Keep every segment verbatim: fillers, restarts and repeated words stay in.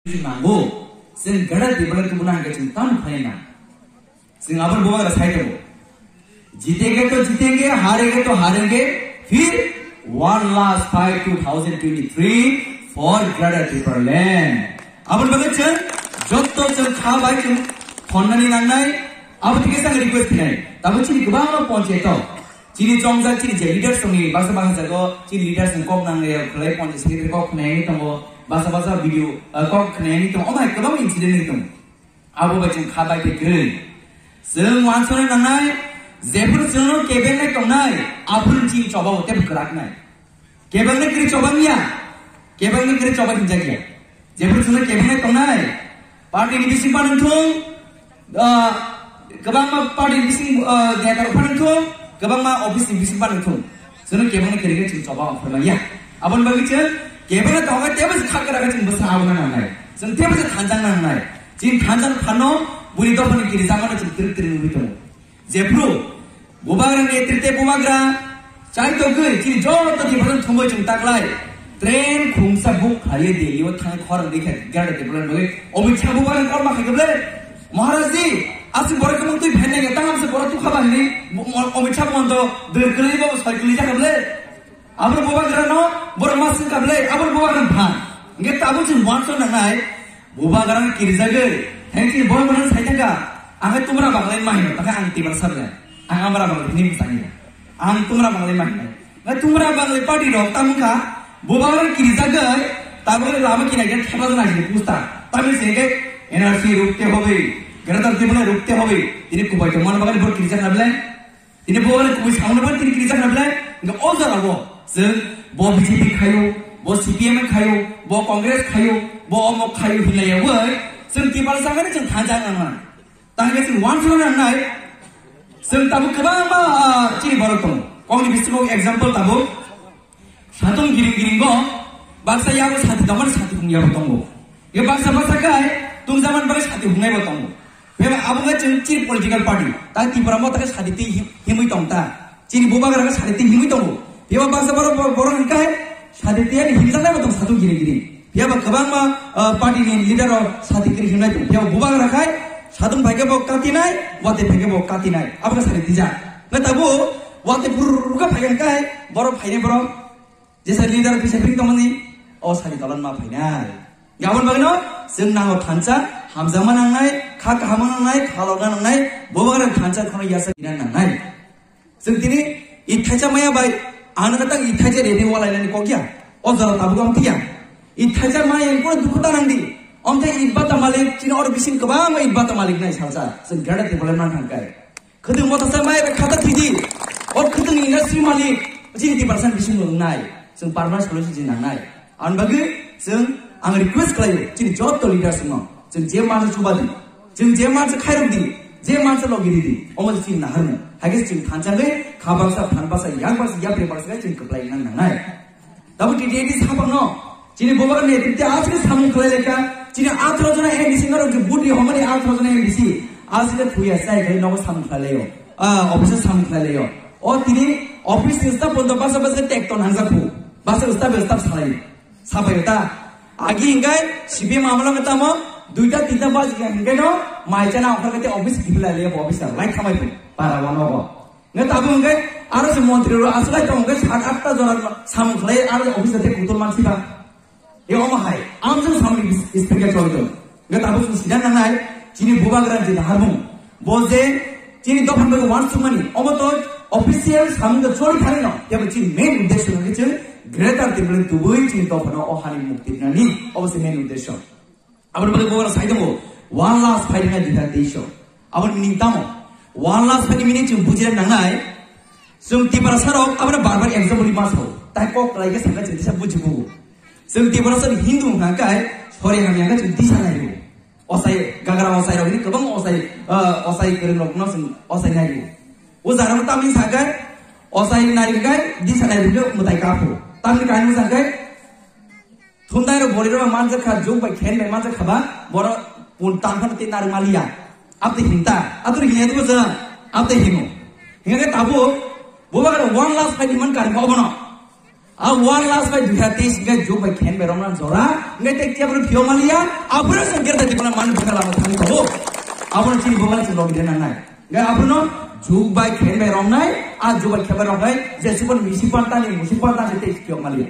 Nango, chwng Greater Tipraland tubuna hwnkhe chwng tamo khlai na. Chwng aboni bubagra sai tongo. Jitenge to jitenge, harenge to harenge, phir one last fight two thousand twenty-three for Greater Tipraland. Aboni bagwi chwng jotto chwng kha bai chwng thonnani nangnai, abo thikhe chwng request khnai. Tamo chini kwbangma ponchayato. Chini chongjak chini je leaders tongni basa basa jago chini leaders ni kok nang ya khwlai ponchayato secretary kok khwnai tongo basa basa video, ah, kok khwnai tongo. Omo hai kwbangma incident ni tongo. Abo bai chwng kha bai tei kwrwi. Chwng wansukna nangnai, jephuru chwngno kebengwi tongnai, aphuru chini choba bo tei kwraknai. Kebengwi kwrwi choba wngya, kebengwi kwrwi choba hinjakya. Jephuru chwngno kebengwi tongnai, party ni bising phan wngthung, ah, kwbangma party ni bising, ah, neta rok phan wngthung, kwbangma office ni bising phan wngthung. Chwngno kebengwi kwrwi khe chwng choba ongkhormaya. Aboni bagwi chwng kebengwi tongkha teibo se kha kwrak khe chwng bwsa abuna nangnai. Chwng teibo se thansa nangnai. Chini thansa phano buri dophani kiri chamano chwng twrwk twrwk nugwi tongo. Jephru bubagra netritwe bubagra chai tongwi chini joto Tiprasa thumwi chwng taklai. Train khungsa book khlaiwi Delhi o thang khorang dikha Greater Tipraland bagwi. Omit Shah bubagra korma khai kable. Maharaj ji, aswk borok kwmwng twi phainai ya, tang amsa borok tukha ba hini, Omit Shah monto dwr kwlwi bo soi kwlwi jakha ble. Abo bubagrano borok ma swngkha ble, abo bubagrano phan. Hingke tabuk chwng wansuk nangnai, bubagrano kirijagwi, hengki borok mano sai thangkha, ang khe tumra baglai ma hino, takhe ang Tiprasa ble, ang amra baglai hini mwsangya. Ang tumra baglai ma hino. Ngai tumra baglai party rok tamo kha, bubagrano kirijagwi, tabuk lama kinai khe thepajak nai pusta. Tamni sengke N R C rukte hobe, Greater Tipraland rukte hobe, tini kubai tongmani bagwi borok kirijak na ble. Tini bo ore kubui sauna ba tini kirijak na belai. Nga o jora bo. Chwng bo B J P khayo, bo C P M khayo, bo Congress khayo, bo omok khayo hinlai ya wai. Chwng Tiprasa khe chwng thansa nang nang. Tang khe chwng wansuk nang nai. Chwng tabuk kwbangma, ah, chini borok tongo. Kongni bisingo example tabuk. Satung giring giring go, baksa yago sati tongmani sati hung yabo tongo. Ye baksa baksa kai, tungjaman bai sati hungnai bo tongo. Beba abo ngai chwng chini political party, ta Tipra mo ta sati ti him-, himui tong ta. Chini bubagra sati ti himui tongo. Beba baksa borok, borok, borok hingkai, sati ti ani himjak nai bo tong satung giring giring. Beba kwbangma, ah, party ni leader rok sati ti himnai tong. Beba bubagra kai, satung bai ke bo kati nai, wate bai ke bo kati nai. Abo sati tijak. Ngai tabo, wate purga bai kai, borok phainai borok. Jesa leader pisa pring tongmani, o sani tolan ma phainai. Gabon bagno, chwng nango thansa, hamjakma nangnai, kha kaham nangnai, kha logna nangnai, bobagra thansa khono yasa ina nangnai. Chwng tini ithaisa maya bai, ano kata ithaisa reni wala nani kokya, o jora tabuk am tiya. Ithaisa maya yang kono dukhu ta nangdi, om te itbata malik, chini or bising kwbang itbata malik nai salsa, chwng gada te bolen man thangkai. Khwtwng motha sa mai bai khata thidi. O khwtwng industry malik, chini Tiprasa bising wngnai. Chwng permanent solution chini nangnai. Ang bagwi chwng ang request khlaio, chini joto leaders no. Chwng je mansa chubadi. Chwng je mansa khairokdi. Je mansa logiridi. Omo chini naharmung. Haikhe chwng thansa bai khabaksa, phanbaksa, yakbaksa, yaprebaksa chwng kwplai nang nangnai. Tabo T T A D saphangno, chini bubagra netritwe aswk samung khlai lekha, chini atharo jona M D C norok je vote ri homani atharo jona M D C, aswk thuya chai khlai nogo samung khlai laio, ah, office samung khlai laio. O tini office ni staff pondo basa basa tek ton hangjak phu, basa staff staff salai, sapai ta. Agi hingkai C P M amalo tamo, duita tinta baji hingkai no, mai chana okha kate office kiphilai laio, officer lai thamai phu, para wanogo. Nge tabuk hingke aro se montri rok aswk lai tong hingke sat atta jora samung khlai aro office te kutul mansi ba. E omo hai, amjang samung speaker choli tong. Nge tabuk chwng sida nangnai, chini bubagra je daharmung. Bo je chini dophan bai wansukmani, omo to official samung da choli thari no, tebo chini main uddesho hingke chwng Greater Tipraland tubui chini dophano o hani mukti nani, obo se main uddesho. Aboni bagwi bo sai tongo, one last fight in a different issue. Aboni meaning tamo? One last fight ni meaning chwng bujina nangnai. Chwng Tiprasa rok aboni bar bar example ma sao. Tai kok kwlai khe sakha chwng tisa buji bugo. Chwng Tiprasa ni Hindu hwnkha kai, sori hamya khe chwng disa nai rwo. Osai, gagra osai rok ni kwbang osai, ah, osai kwrwng rok no chwng osai nai rwo. O jara no tamni sakha, osai nai rwo kai, disa nai rwo mwtai kapho. Tamni kainwi sakha, Thumdai rok bori rok manjak kha, jok bai khen bai manjak kha ba, boro pun tan phan tin ar maliya. Abte hinta, atur hinya tu sa, abte hino. Hinga ke tabo, boba karo one last fight man kar ko bono. A one last bai dui hajar teis hingke jug bai khen bai romna jora, hingke tei kebo no phiyok maliya, abro se gerda di bono mani bwkha lama thani tabo. Abono chini bokal se logi dena nai. Hingke abono jug bai khen bai romnai, a jug bai khen bai romnai, je sibon misi panta ni, musi panta se tei phiyok maliya.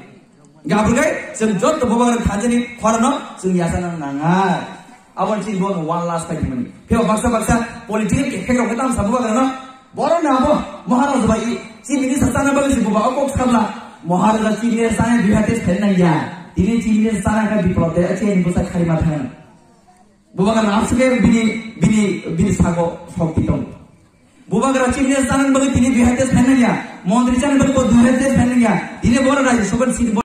Hingke abro gai, se joto bobagra thanjani khorano, se yasa nang nangai. Aboni chini bo one last pai thangmani. Phiyok baksa baksa political khe khe rok tam sabo bagwi no. Boro na abo Maharaj bai chief minister chana bagwi si buba kok sabla. Maharaj chief minister chana dui hajar teis phen nang ya. Tini chief minister chana ka biplop de achi ni busa khari ma thang. Buba ka nam suke bini bini bini sago sok pitong. Bubagra chief minister chana bagwi tini dui hajar teis phen nang ya. Montri chana bagwi bo dui hajar teis phen nang ya. Tini boro Rajya Sabha ni